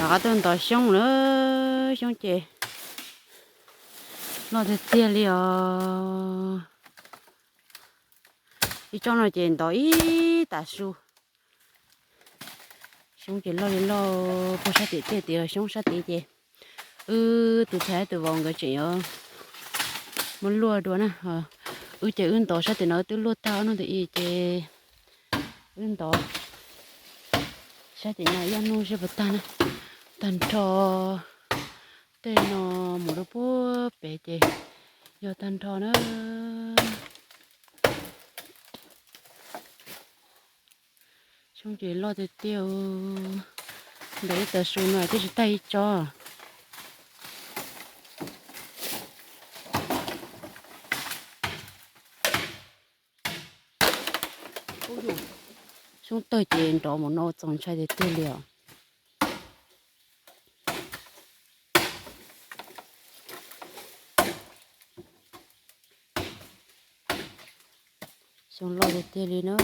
Qab tuaj ntov xyoob na, xyoob ces loj tiag tiag li os. Ib tsob no ces ntov ib tas su. Xyoob ces loj li loj, puag sab tim tej tid los xyoob sab tid ces wb tus ntxhais tus vauv nkawd tseem yuav muab luaj dua na. Wb ces wb ntov sab tim no twb luaj tag ob nub ntawd ces wb ntov sab tim no ib ob nub seb puas tag na. Tag nrho tej no mus rau puag pem ces yog tag nrho na. Xyoob ces loj tiag tiag, ntov ib tag su no twb tsis tag ib tsob. Xyoob tawg ces nrov mus no txaus ntshai tiag tiag li os. Xyoob loj tiag tiag li na.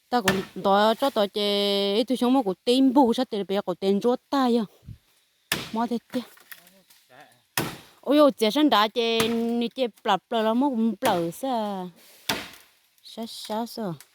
Tag kuv ntov tsob tod ces ib tug xyoob muab kuv tib npug sab tes pem qaum tes ntsuab tag yog. Mob tiag tiag. Ua yus txiav sab nrad ces nws ces plam plaws los muab kuv nplawm xwb. Sab sab xwb.